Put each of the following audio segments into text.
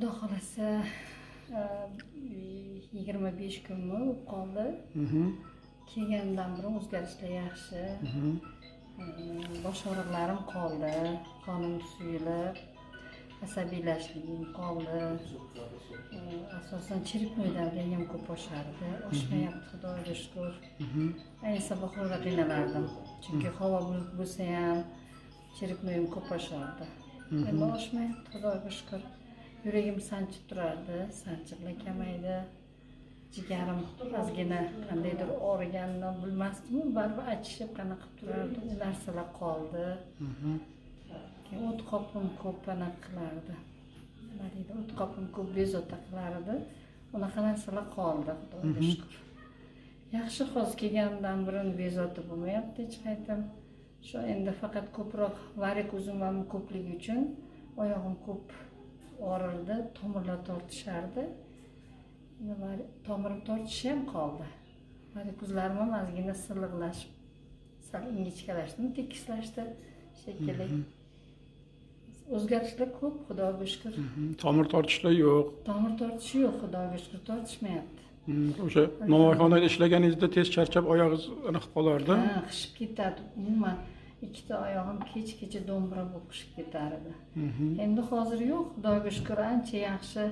Xudo xolasa 25 kunmi bo'lib qoldi. Kelganimdan beri o'zgarishlar yaxshi. Bosh og'riqlarim qoldi, qonim suyulib, asabiylashligim qoldi. Asosan черепной давление m ko'p oshardi. Oshmayapti, Xudoga shukur. Ayniqsa bahorda qiynalardim. Chunki havo bulut bo'lsa ham черепной im ko'p oshardi. Endi oshmayapti, Xudoga shukur. Yuragim sanchib turardi, sanchiqlar kamaydi. Jigarim ozgina qandaydir og'riganini bilmasdimu, baribir achishib qanaqa qilib turardi, u narsalar qoldi. Keyin o't qopim ko'p anaqa qilardi. Nima deydi, o't qopim ko'p bezovta qilardi. Unaqa narsalar qoldi, Xudoga shukur. Yaxshi, hozir kelganimdan buyon bezovta bo'lmayapti hech qaytim. Shu endi faqat ko'proq varikozim ham ko'pligi uchun oyog'im ko'p og'rirdi, tomirlar tortishardi. Tomirim tortishi ham qoldi. Varikozlarim ham ozgina silliqlashib, sal ingichkalashdi, tekislashdi shekilli. O'zgarishlar ko'p, Xudoga shukur. Tomir tortishlar yo'q. Tomir tortishi yo'q, Xudoga shukur, tortishmayapti. O'sha novvoyxonada ishlaganingizda tez charchab oyog'ingiz anaqa qilib qolardi. Ha, qishib ketadi. Umuman ikkita oyog'im kech-kecha do'mbira bo'lib qishib ketar edi. Endi hozir yo'q, Xudoga shukur, ancha yaxshi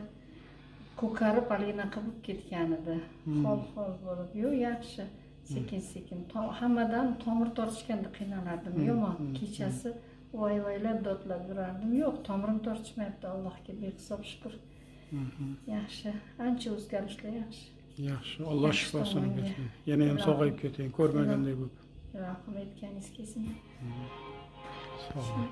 ko'karib haligi bo'lib ketgan edi. Xol-xol bo'lib. Yo'q, yaxshi. Sekin-sekin. Hammadan tomir tortishganda qiynalardim. Yomon. Kechasi voy-voylab dodlab yurardim. Yo'q, tomirim tortishmayapti, Allohga behisob shukur. Yaxshi. Ancha o'zgarishlar yaxshi. Yaxshi, Alloh Yaxshi shifosini tomonga. bersin. Yana ham sog'ayib keting, ko'rmaganday bo'lib. Ilohim, aytganingiz kelsin. Sog' bo'ling.